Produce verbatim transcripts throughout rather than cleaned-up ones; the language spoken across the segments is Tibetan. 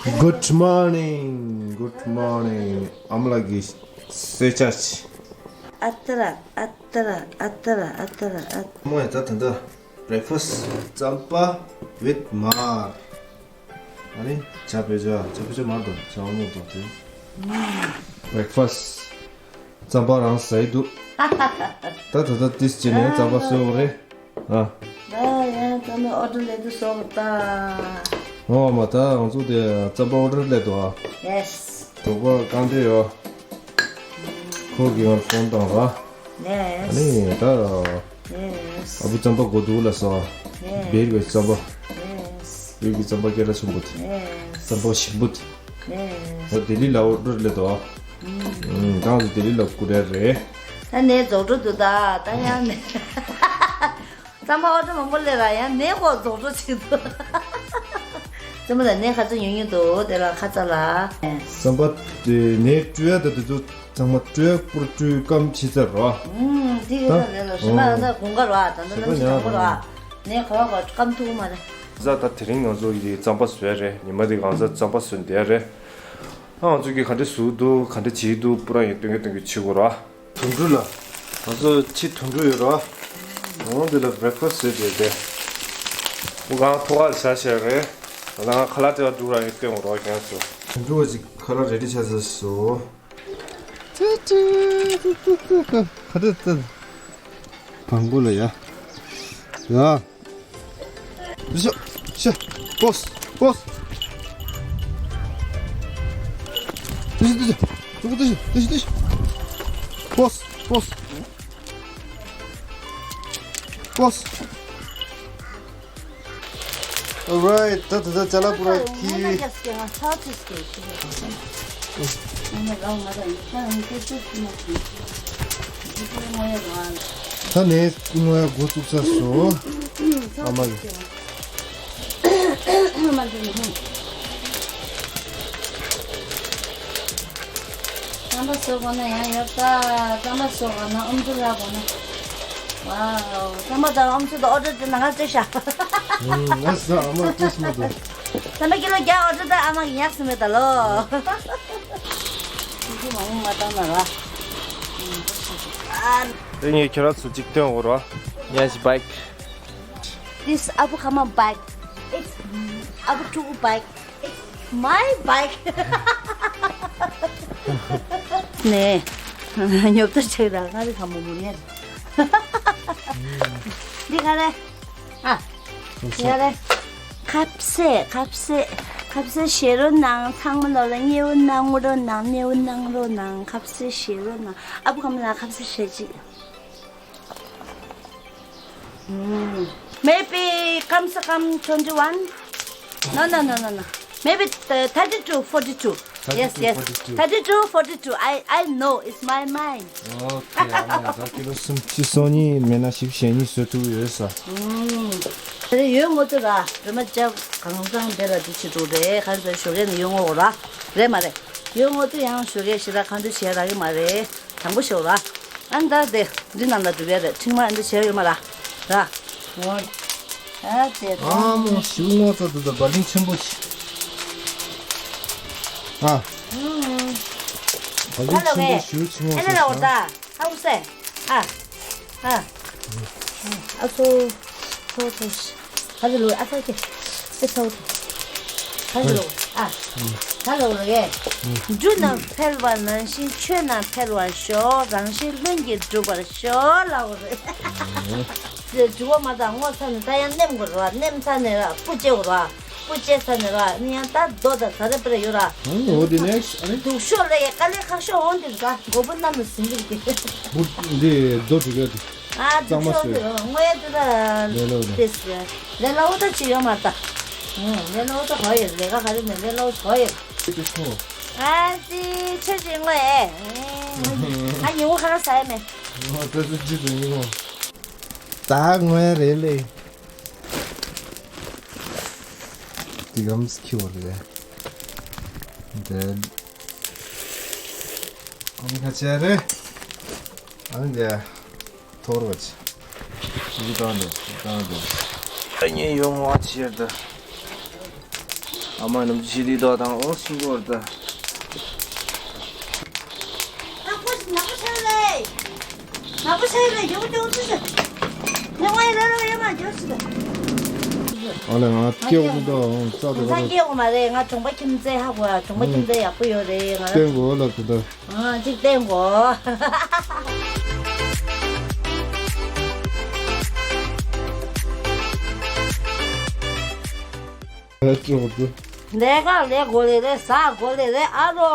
Good morning, good morning. ཨ་མ་ལགས་ཀྱི་གསོལ་ཇ་ཅིག་ཨ་ཏ་ར་ཨ་ཏ་ར་ཨ་ཏ་ར་ཨ་ཏ་ར་ཨ། ཨ་མ་ཡ་ད་ད་ལྟ་breakfast རྩམ་པ་with མར། ཨ་ནི་ཇ་བོད་ཇ། ཇ་བོད་ཇ་མར་དང་ཇ་འོ་མོ་དང་དེ། Breakfast རྩམ་པ་རང་ཟ་ཡི་འདུག་ད་ད་ད་ཏིས་བྱས་ནས་རྩམ་པ་བཟོས་པ་རེད། ཨ། ད་ཡང་རྩམ་པའི་order སླེབས་དུས་བཟོ་དགོས་ད། ཨོ་མ་ད་ང་ཚོ་དེ་རྩམ་པ་order སླེབས་འདུག་ཨ། Yes། གྲོགས་པོ་རྐང་འདྲེ་ཡོད། ཁོ་གིས་ང་ལ་ཕོན་བཏང་ར། Yes། ཨ་ནི་ད། Yes། ཨ་བུ་རྩམ་པ་དགོས་འདུག་ལབ་སོང་། Yes། བེར་བའི་རྩམ་པ། Yes། བོད་ཀྱི་རྩམ་པ་སྐད་གྲགས་ཆེན་པོ་དེ། Yes། རྩམ་པ་ཞིམ་པོ་དེ། Yes། ད་ལྡི་ལི་ལ་order སླེབས་འདུག་ཨ། ཨུམ། ཨུམ། ད་ང་ཚོ་ལྡི་ལི་ལ་བསྐུར་ཡ་རེད། ད་ནས་རྫོགས་འགྲོ་འདུག་ད་ད་ཡང་ནས། རྩམ་པ་order མང་པོ་སླེབས་ར་ཡང་ནས་ཁོ་རྫོགས་འགྲོ་བྱེད་འདུག་རྩམ་པ་ལ་ནས་ཁ་ཚོན་ཉུང་ཉུང་འདུག་དེ་ལ་ཁ་ཚ་ལ། རྩམ་པ་དེ་ནས་བཀྲུ་ཡ་ད་དེ་ཚོ་ཚང་མ་བཀྲུ་ཡ་པུར་བཀྲུ་སྐམ་ཕྱི་ཚར་རོ། ཨུམ། དེ་ག་ད་རེད་ལ་ཞིམ་པ་ཨ་ད་དགུན་ཁ་རོ་ཨ། ད་ད་ཞིམ་པ་ནམ་ཞིག་ཉག་དང་པོ་རོ་ཨ། ནས་ག་བ་ག་སྐམ་ཐུབ་མ་རེད། ད་ད་དེ་རིང་ང་ཚོ་ཡི་རྩམ་པ་བཟོས་རེད། ཉི་མ་དེ་གང་ཟག་རྩམ་པ་བཟོས་བསྡད་རེད། ཨ་ང་ཚོ་གིས་ག་འདྲ་བཟོས་འདུག་ག་འདྲ་བྱས་འདུག་པུ་ར་ཡིན་སྟོན་གི་སྟོན་གི་བྱེད་དགོས་ར། དུམ་གྲུ་ལ། ང་ཚོ་ཕྱི་དུམ་གྲུ་ཡོད་ར། འོང་འདི་ལ་breakfast བཟོས་བསྡད་དེ། ཨུ་གང་ཐོག་ཁ་ལ་བཞག་བཞག་རེད། ང་ལ་ང་ཁ་ལག་དེ་བ་འདུག་ར་ཡིན་སྟོན་འོ་རོགས་ཀྱང་སོ། དུམ་གྲུ་བ་ཅིག་ཁ་ལག་ready ཆགས་ཚར་སོང་། ཁ་ཏི་ཏི། བང་བུ་ལ་ཡ། ཡ། ཤ། ཤ། boss boss། ཏི་ཤི་ཏི་ཤི། ཏི་ཤི་ཏི་ཤི། ཏི་ཤི་ཏི་ཤི། boss boss boss། Alright, ད་ད་ད་ཅ་ལག་པུ་ར་ཁྱེར། ད་ནས་བསྔོ་ཡ་འགོ་བཙུགས་ཚར་སོང་། ཨ་མ་གིས། རྩམ་པ་བཟོ་དགོས་ན་ཡང་ཡོད་ད། རྩམ་པ་བཟོ་དགོས་ན་ཨོམ་སྲུ་རག་དགོས་ན། ཝའོ། རྩམ་པ་དང་ཨོམ་སྲུ་དང་order དེ་ནང་ང་སྤྲད་ཤག་ཨུམ། ང་ཟ་ཨ་མ་སྤྲད་སོང་ད། རྩམ་པ་ཀི་ལོ་བརྒྱ་order ད་ཨ་མ་གིས་ཉག་སེ་མེད་ད་ལོ། ཁྱི་ཁྱི་མང་པོ་མ་བཏང་ན་ར། དེ་ངས་ཁྱེད་རང་ཚོ་གཅིག་སྟོན་འོ་ར། Yes, bike. This Abu Kama bike. It's Abu Tuku bike. It's my bike. ནས། ཉོབ་ཏོ་ཆེ་ར་ང་རི་ཁ་མོ་མོ་ཉེ། འདི་ག་རེ། ཨ། ཡ་རེ། ཁ་ཟས་ཁ་ཟས་ཁ་ཟས་བཞེས་རོགས་གནང་། ཚང་མ་ལོ་ལ་མཉེས་པོ་གནང་རོགས་གནང་། མཉེས་པོ་གནང་རོགས་གནང་། ཁ་ཟས་བཞེས་རོགས་གནང་། ཨ་བུ་ཁ་མ་ལ་ཁ་ཟས་བཞེས་ཅིག Mm. Maybe ཁམས་ཁམས་twenty-one. No, no, no, no, no. Maybe uh, thirty-two, forty-two. Yes, yes. Thirty-two, forty-two. Thirty-two, forty-two. I, I know. It's my mind. Okay, ཨ་མ་ད་ཀི་ལོ་སུམ་ཅུ་སོ་གཉིས་མེད་ན་བཞི་བཅུ་ཞེ་གཉིས་བཟོ་ཐུབ་ཡོད་ས། ཨུམ། དེ་ཡོད་ངོ་ཏུ་ར། རི་མ་ཅབ་གང་གང་དེ་ལ་དུ་ཆུ་འགྲོ་རེད། གང་ཚོད་ཞོགས་ཀས་ནས་ཡོད་ངོ་ར། རེད་མ་རེད། ཡོད་ངོ་ཏུ་ཡང་ཞོགས་ཀས་ཞེ་དྲག་གང་ཚོད་བྱས་ར་གི་མ་རེད། དྲང་པོ་ཤོད་ར། ཨ་ནི་ད་དེ་འདི་ནང་ལ་འགྲུབ་ཡ་རེད། ཁྲིག་མ་འདི་བྱས་ཡོད་མ་ར། ར། ངོ་། ཨ་དེ་ད། ཨ་མོ་ཞུ་ངོ་ཚ་དུ་ད་བ་ལིང་ཆེན་པོ་ཞིག་ཨ། བ་ལིང་ཆེན་པོ་ཞུ་ཆེ་ངོ་ཚ་ཞིག་ཨ་ལ་ར་འོ་ད། ཨ་འུ་སེ། ཨ། ཨ་སོ། སོ་སོ། ཧ་ལ་ལོ་ཨ་ཚ་ཀེ། ཨེ་ཚ་འོ་ད། ཧ་ལ་ལོ་ཨ། ཧ་ལ་ལོ་ཡེ། འབྲུ་རྣམས་འཕེལ་བ་ནང་བཞིན་ཆོས་རྣམས་འཕེལ་བར་ཤོག་རང་བཞིན་ལྷུན་གྱིས་གྲུབ་པར་ཤོག་ལབ་པ་རེད། དེ་འབྲུ་བ་མ་དང་སྔོ་ཚ་ནས་ད་ཡང་ནེམ་དགོས་རེད་བ། ནེམ་ཚ་ནས་ར་སྤུ་བཅད་དགོས་རེད་བ། སྤུ་བཅད་ཚ་ནས་ར་ནི་ཡང་ད་རྡོ་དང་ཟ་རེ་པ་རེ་ཡོད་ར། ཨ་ནི་འོ་དེ་ནས་ཨ་ནི། སྡུག་ཤོས་ལ་ཡ་དཀའ་ལས་ཁག་ཤོས་འོང་དེ་ར། མགོ་བོ་གནམ་ལ་ཟིན་གི་རེད་དེ། འདི་རྡོ་དྲུག་ཡོད་དེ། ཨ་གཙང་མ་བཟོས། དངོས་ཡོད་དེ་ལ་ལས་སླ་བོ་རེད། ལས་སླ་བོ་ད་ཅི་ཡོད་མ་རེད་ད། ཨུ་ལས་སླ་བོ་ད་ག་ཡོད། ལས་ཀ་ག་རེ་མེད། ལས་སླ་བོ་ག་ཡོད། ཅི་ཁོ། ཨ་ཙི་ཁྱོད་ཀྱི་དངོས་ཨེ། ཨ་ཉིན་མོ་ཁ་ཁ་ཟ་ཡ་མེད། ཨོ་ད་ཙི་ཅི་ཙི་ཉིན་མོ། ད་དངོས་རེད་ལེ། འདི་གམ་སི་ཁྱི་བ་རེད། འདི། ཨ་ནི་ཁ་ཆེ་རེད། ཨ་ནི་འདི། ཐོར་བ་ཆེ། ཅི་བཏང་འདུག་ཅི་བཏང་འདུག་ཨ་ནི་ཡོང་བ་ཆེ་ད། ཨ་མ་ནམ་ཅི་ཤི་དི་དོ་དང་ཨོ་སིང་གོར་ད། ནག་པོ་ནག་པོ་ཆེ་ལེ། ནག་པོ་ཆེ་ལེ་ཡོང་ཡོང་ཅི་ཞིག་ནས་ང་ཡི་ལ་ལ་ཡོད་མ་འཇོག་ཞིག་ཨ་ལེ་ང་སྐྱེ་བོ་མི་འདུག་ཨང་རྩ་དེ་ང་ག་ལ་སྐྱེ་བོ་མ་རེད། ང་གྲོང་པ་ཁྱིམ་མཚེས་ཧ་གོ་ཨ། གྲོང་པ་ཁྱིམ་མཚེས་ཡག་པོ་ཡོད་རེད། ང་བསྟན་དགོས་ལབ་དེ་འདྲ། ཨ་ཅིག་བསྟན་གོ། ཨ་ཅོག་ཏུ། ལས་ཀ་ལས་གོ་ལས་རེད། ཟ་གོ་ལས་རེད་ཨ་རོ།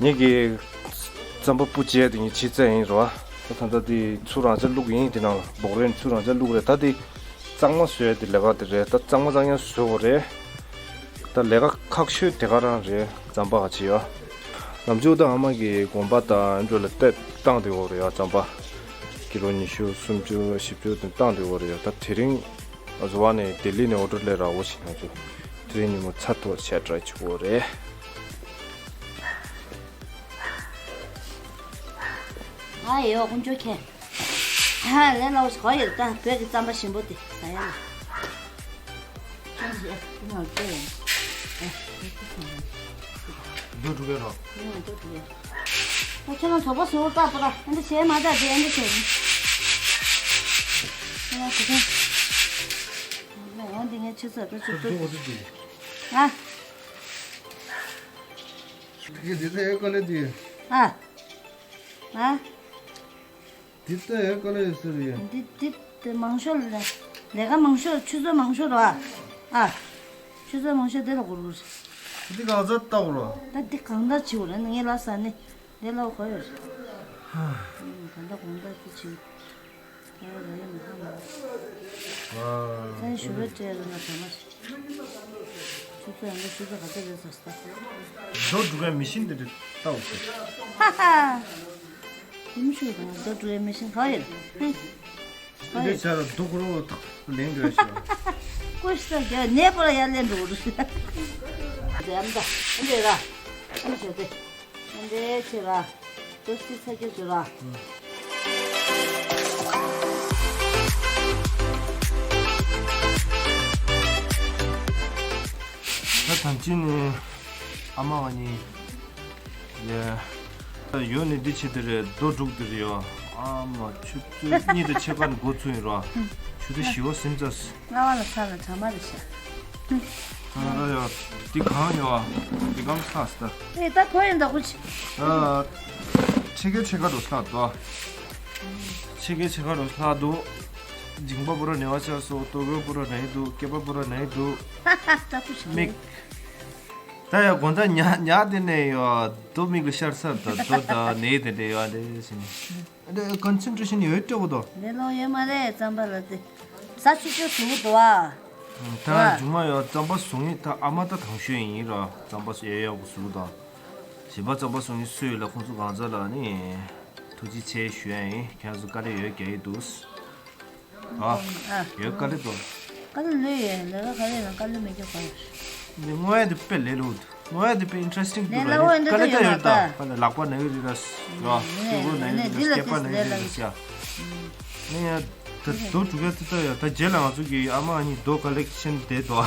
ངེད་ཀྱི་རྩམ་པ་སྤུ་བཅད་དེ་ངས་ཕྱི་བཙལ་ཡིན་རོ། ད་ད་ལྟ་དེ་ཚུར་རང་ཅག་བླུགས་ཡིན། དེ་ནང་ལ་སྦོག་རས་ཚུར་རང་ཅག་བླུགས་རེད། ད་དེ་གཙང་མ་བཟོས་དེ་ལས་ཀ་དེ་རེད། ད་གཙང་མ་གཙང་ཡང་བཟོ་དགོས་རེད། ད་ལས་ཀ་ཁག་ཤོས་དེ་ག་རང་རེད། རྩམ་པ་ག་བྱེད་ཡོད། ནམ་རྒྱུན་ད་ཨ་མ་གི་དགོན་པ་དང་འགྲོ་ལ་བཏབ་བཏང་དེ་འོ་རེད་ཡ། རྩམ་པ་ཀི་ལོ་ཉི་ཤུ་སུམ་ཅུ་བཞི་བཅུ་དེ་བཏང་དེ་འོ་རེད་ཡ། ད་དེ་རིང་ཨ་ཟོ་བ་ནས་ལྡི་ལི་ནས་ཨོ་ཌར་སླེབས་ར་འོ་ཞིག་ང་ཚོ་དེ་རིང་ཉིན་མོ་ཚ་ཐོག་ཆད་ཏྲ་ཆུ་འོ་རེད། ཨ་ཡོ་དཀོན་མཆོག་མཁྱེན། ཧ་ལས་ལའོ་ཞིག་གོ་ཡོད། ད་བོད་ཀྱི་རྩམ་པ་ཞིམ་པོ་དེ་ཟ་ཡ་ལ། ཁྱོད་ཀྱིས་ཨེ་ཁྱོད་ང་ལྟོས་ཡོང་། ཨེ་ཁྱོད་ཀྱིས་ཁྱོད་ང་། འགྲོ་འགྲོ་གས་རོ། ཁྱོད་ང་འགྲོ་འགྲོ་གས། ཨ་ཁྱོད་ང་གྲོགས་པོ་སུ་ལྟ་པོ་ར་ཨ་འདི་བྱས་མ་ད་དེ་ཨ་འདི་བྱས་ཡིན། ཁྱོད་ང་ག་ཁྱོད། ང་འོང་འདི་ངས་ཆུ་ཚོད་ད་ཆུ་ཚོད། ཨ། དེ་ག་དེ་ཚོ་ཨེ་ཀོ་ལེ་དུས། ཨ། ཨ། དེ་ལྟ་ཡོད་ག་ལ་ཡོད་ཟེར་ཡོད། འདི་འདི་དེ་མང་ཤོས་ལ་ལས་ཀ་མང་ཤོས་ཆུ་ཚོད་མང་ཤོས་རོ། ཨ། ཆུ་ཚོད་མང་ཤོས་དེ་ལ་གོ་རུ། འདི་གང་ཚ་ལྟ་བུ་རོ། ད་འདི་གང་ལྟར་བྱེད་འོ་ན་ངས་ལ་ས་ནི་འདི་ལ་གོ་ཡོད། ཧ། གང་ལྟར་གང་ལྟར་དེ་བྱེད། ཨ་ལ་ཡོད་མི་ཧ་མ། ཨ། ས་ནི་ཞུ་བའི་སྤྲད་རུ་ན་བྱ་མ་བྱེད། ཆུ་ཚོད་ཡང་ན་ཆུ་ཚོད་ག་ཚོད་རེད་ཟེར་ཟེར། རྡོ་སྒྲུག་པའི་མི་ཤིན་དེ་འདྲ་ལྟ་བུ་ཞིག་ཧ་ཧ། ཡིན་ཤོད་དང་རྡོ་སྒྲུག་པའི་མི་ཤིན་ག་ཡོད། ཧེ། ག་ཡོད། འདི་ཆ་ལ་རྡོ་ཁོ་རོ་ཐག་ལེན་འགྲོ་ཞིག་ཀུ་ཤི་ས་རྒྱ་ནས་པོ་ལ་ཡར་ལེན་འགྲོ་རུ་ཤི། འདི་ཨམ་ད་ཨམ་ད་ར་ཨམ་ཞོ་དེ། འདི་ཆེ་ར། ཏོ་སི་ཚ་ཀྱོ་ཅོ་ར། ད་ཐམས་ཅད་ནི་ཨ་མ་ང་གཉིས་ལས་ཡོད་ནི་འདི་ཆེ་དེ་རེད། རྡོ་དྲུག་དེ་རེད་ཡོ། ཨ་མ་ཆུ་ཚོད་གཉིས་དང་ཕྱེད་ཀ་ནས་འགོ་ཚུགས་ཡིན་རོ། ཆུ་ཚོད་བཞི་བ་སིམ་ཙ། རྔ་བ་ལ་ཚ་ལ་གྲ་མ་རེད་ཤག་ཨ་ཡ། འདི་གང་ཡོད་ཨ། འདི་གང་ཚགས་སི་ད། ཨེ་ད་ཐོ་ཡིན་ད་ཁུ་ཆི། ཨ། ཕྱེད་ཀའི་ཕྱེད་ཀ་རུ་ལྷག་འདུག་ཨ། ཕྱེད་ཀའི་ཕྱེད་ཀ་རུ་ལྷག་འདུག་མཇིང་པ་པོ་ར་ནེ་བ་ཆགས་སོ། ལྟོ་གོས་པོ་ར་ནེ་འདུག་སྐེད་པ་པོ་ར་ནེ་འདུག་ད་ཁུ་ཆི་མིག་ད་ཡ་དགོང་དག་ཉ་ཉ་དེ་ནས་ཡོད་རྡོ་མིག་ལ་ཤར་ཚར་ད། རྡོ་ད་ནེ་དེ་འདྲ་ཡོད་རེད་ཟེར་ནས། ཨ་འདྲ་ཀོན་སེན་ཊྲེ་ཤན་ཡོད་སྤྲོ་པོ་དོ། ལེ་ལོ་ཡོད་མ་རེད་རྩམ་པ་ལ་དེ། ཟ་ཆུ་ཆུ་ཟུག་འདུག་ཨ། ད་ར་མཇུག་མ་ཡོད་རྩམ་པ་ཟུང་ཡིན་ད། ཨ་མ་ད་དང་ཤོས་ཡིན་ར། རྩམ་པ་ཟ་ཡ་ཡག་པོ་ཟུག་དང་། གཞན་པ་རྩམ་པ་ཟུང་ཡིན་སུ་ཡོད་ལ་ཁོང་ཚོ་གང་ཟག་ལ་ནི་ཐུགས་རྗེ་ཆེ་ཞུ་ཡ་ཡིན། ཁྱེད་ཚོ་དཀའ་ལས་ཡོད་རྒྱག་ཡི་འདུག་ཨ། ཨ། ཡོད་དཀའ་ལས་དོ། དཀའ་ལས་ལོས་ཡོད། ལས་ཀ་ག་རེ་ཡིན་ན་དཀའ་ལས་མེད་རྒྱུ་ག་ཡོད། འདི་དངོས་ཡ་དེ་དཔེ་ལས་སླ་པོ་འདུག་དངོས་ཡ་དེ་དཔེ་ཨིན་ཊ་རེ་སི་ཊིང་འདུག་ལས་སླ་པོ་འདི་དཀའ་ལས་ད་ད་ཡོད་ཡོད་ད། ད་ལག་པ་ན་གི་རེད་ད། ར་ལྟོ་གོས་ན་གི་རེད་ད། སྐེད་པ་ན་གི་རེད་ད་ཟེར་ཡ། ནི་ཡ་ད་རྡོ་དྲུག་ཡ་ཙི་ད་ཡ། ད་རྗེས་ལ་ང་ཚོ་གི་ཨ་མ་ཨ་ནི་རྡོ་ཀ་ལེག་ཤན་དེ་དོ།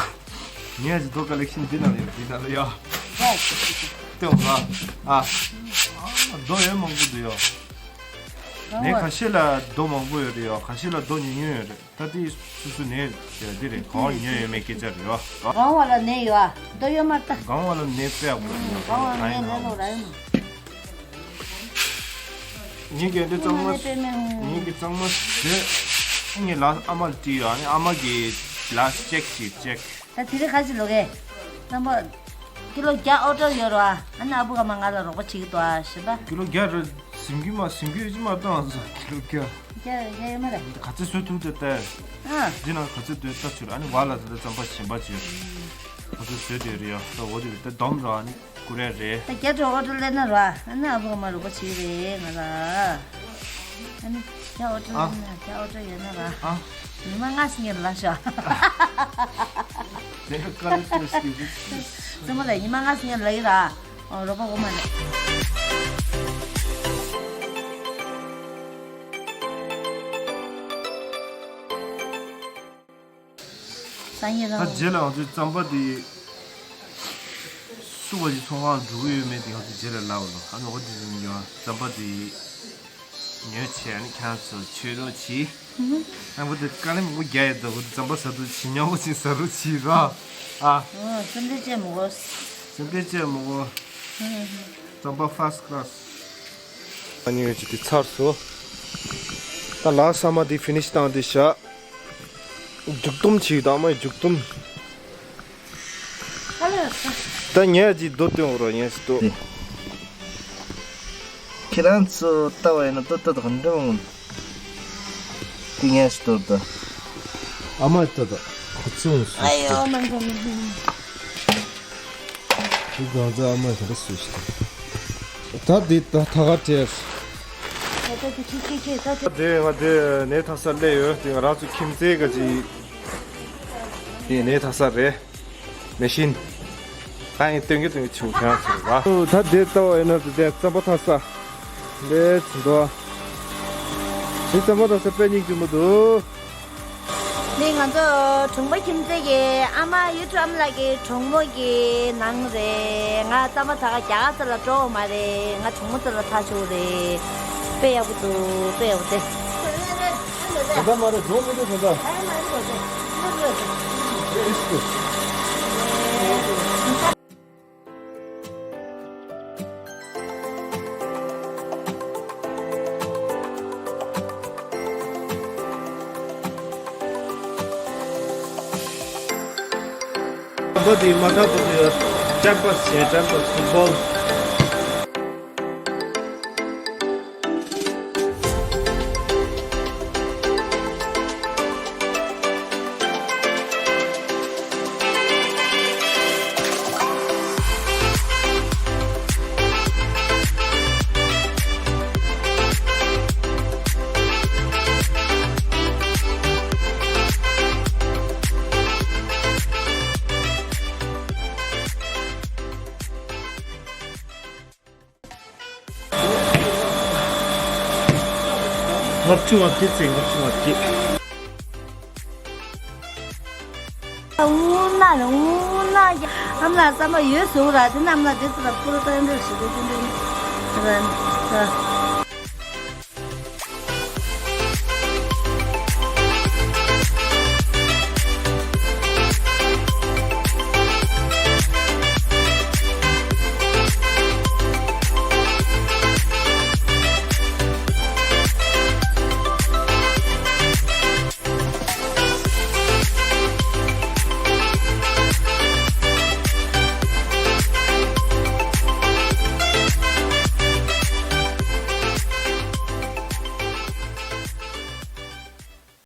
ངས་ཨ་ཅི་རྡོ་ཀ་ལེག་ཤན་འདི་ནང་ཡོད། འདི་ནང་ལ་ཡ། ལྟོས་ང་ཨ། རྡོ་ཡོད་མང་པོ་འདུག་ཡ། ནས་ཁ་ཤས་ལ་རྡོ་མང་པོ་ཡོད་རེད་ཡ། ཁ་ཤས་ལ་རྡོ་ཉུང་ཉུང་ཡོད་རེད། ད་དེ་སུ་སུ་ནས་དེ་རེད། གང་ཉོས་ཡོད་མེད་སྐད་ཆ་རེད་བ། གང་བ་ལ་ནས་ཡོད་ཨ། ད་ཡོད་མ་ད། གང་བ་ལ་ནས་དཔེ་ཡག་པོ་ཡོད། གང་བ་ལ་ནས་ལས་ལོ་ར་ཡོད་མ། ངེད་ཀྱི་འདི་གཙང་མ། ངེད་ཀྱི་གཙང་མ་དེ་ངས་ལ་ཨ་མ་ལ་དྲིས་ཡོད། ཨ་ནི་ཨ་མ་གིས་ལ་ཅེག་ཅིག་ཅེག་ད་དེ་རིང་ག་ཅི་ལོ་གས། རྣམ་པ། ཀི་ལོ་བརྒྱ་ཨོ་ཌར་ཡོད་རོ་ཨ། ཨ་ནི་ཨ་བུ་ག་མ་ང་ལ་རོགས་པ་བྱེད་ཀྱི་འདུག་ཨ་ཞེས་པ། ཀི་ལོ་བརྒྱ་རེད། ཟིན་གྱི་མ་ཟིན་གྱི་ཡོད་ཀྱི་མ་གཏོང་ཨ་ཟེར། ཀི་ལོ་བརྒྱ། བརྒྱ་བརྒྱ་ཡོད་མ་རེད། ག་ཚོད་བཟོས་ཐུབ་དེ་ལྟ། ཨ། འདི་ནང་ག་ཚོད་འདུག་ལྟ་ཆོག་ཨ་ནི་བ་ལ་དེ་འདྲ་རྩམ་པ་གཞན་པ་ཅིག་ཡོད་རེད། ག་ཚོད་བཟོས་དེ་རེད་ཡ། ད་འོ་དེ་ད་སྡོམ་ར་ཨ་ནི་ཀུ་རེ་རེད། ད་བརྒྱ་ཕྲག་ཨོ་ཌར་སླེབས་ན་ར་ཨ་ནི་ཨ་བུ་ག་མ་རོགས་པ་བྱེད་རེད་ང་ལ། ཨ་ནི་བརྒྱ་ཨོ་ཌར་ཨ། སླེབས་ན་བརྒྱ་ཨོ་ཌར་ཡོད་ན་ར། ཨ། ཉི་མ་ལྔ་ཟིན་ཡར་ལ་ཤོག་དེ་ཀ་ལ་ཏོ་སི་ཀི་རྩེད་མོ་ལ་ཉི་མ་ལྔ་ཟིན་ཡར་ལ་ཡིན་ར། ཨོ་རོགས་པ་འོ་མ་རེད། ད་ཡིན་རང་། ད་རྗེས་ལ་ང་ཚོའི་རྩམ་པ་དེ་སུ་བ་ཞིག་ཚོང་ཁང་འགྲོ་གི་ཡོད་མེད་དེ་ང་ཚོ་རྗེས་ལ་ལབ་ལོ། ཨ་ནི་འོ་དེ་ཡིན་ཡོད། རྩམ་པ་དེ་ཉོས་བྱས་ནི་ཁྱེད་ཚོ་མཆོད་རོགས་གྱིས། ཨ་འོ་དེ་དཀའ་ལས་མང་པོ་རྒྱག་ཡོད་ད། འོ་དེ་རྩམ་པ་ཟ་དུས་ཇེ་ཉོག་པོ་ཅིག་ཟ་རོགས་གྱིས་ར། ཨ། ཨོ་སེམས་ཁྲལ་བྱེད་མི་དགོས། སེམས་ཁྲལ་བྱེད་མི་དགོས། རྩམ་པ་first class། ཨ་ནི་ཡོད་ཀྱི་དེ་ཚར་སོང་། ད་ལག་ས་མ་དེ་ཕི་ནིཤ་བཏང་དེ་བཞག། མཇུག་སྡོམ་བྱེད་དང་མ་མཇུག་སྡོམ། ད་ངས་ཅིག་རྡོ་སྟོན་འོ་ར་ངས་ཅིག་རྡོ། ཁྱེད་རང་ཚོ་ལྟ་བ་ཡིན་ན་ལྟོ་ལྟོ་དང་འདྲ་འོང་། དེ་ངས་ཅིག་ལྟོ་ལྟ། ཨ་མ་ལྟོ་ལྟ། ཁོ་ཚོ་འོང་སོང་། ཨ་ཡོ་མ་འགྲོ་མི་འགྲོ། དེ་གང་ཚོ་ཨ་མ་ག་རེ་སུ་ཞིག་ད་དེ་ད་ཐ་ག་དེར། ད་ད་དེ་ཁྱེད་ཁྱེད་ཁྱེད་ད་དེ། དེ་ང་དེ་ནས་ཐ་ས་སླེབས་ཡོད། དེ་ང་རང་ཚོ་ཁྱིམ་མཚེས་ག་ཅིག་དེ་ནས་ཐ་ས་རེད། མེ་ཤིན། ད་ཡིན་སྟོན་གྱི་སྟོན་གྱི་ཆུ་ཁྱང་ཆུ་བ། ད་དེ་ལྟ་བ་ཡིན་ན་དེ་རྩམ་པ་ཐ་ས་ལས་ཚུ་འདུག་དེ་རྩམ་པ་ཐ་ས་དཔེ་སྙིང་རྗེ་མོ་འདུག་དེ་ང་ཚོ་གྲོང་པ་ཁྱིམ་མཚེས་ཀྱི་ཨ་མ་ཡུལ་གྲུ་ཨ་མ་ལགས་ཀྱི་གྲོགས་མོ་གི་ནང་རེད། ང་རྩམ་པ་ཐ་ག་རྒྱ་གར་ཚ་ལ་འགྲོ་བ་མ་རེད། ང་གྲོགས་མོ་ཚ་ལ་ཐག་ཆོད་རེད། དཔེ་ཡག་པོ་འདུག་དཔེ་ཡག་པོ་དེ། ད་ལྟ་མ་རེད་འགྲོ་མི་འདུག་ད་ལྟ། བོ་དེ་མ་ཐག་པོ་དེ་ཊེམ་པས་བྱས། ཊེམ་པས་ཕུཊ་བོལ། ལྔ་བཅུ་ང་བརྒྱད་ཚེ་ལྔ་བཅུ་ང་བརྒྱད། འུ་ན་ལ་འུ་ན་ཡ། ཨ་མ་ལགས་བསམ་པ་ཡོད་ཟེར་ར། དེ་ནས་ཨ་མ་ལགས་དེ་ཚོ་ལ་ཕུ་རུ་ཏན་ཏན་ཞིག་དེ་དེ་འདྲ་ནི་ར།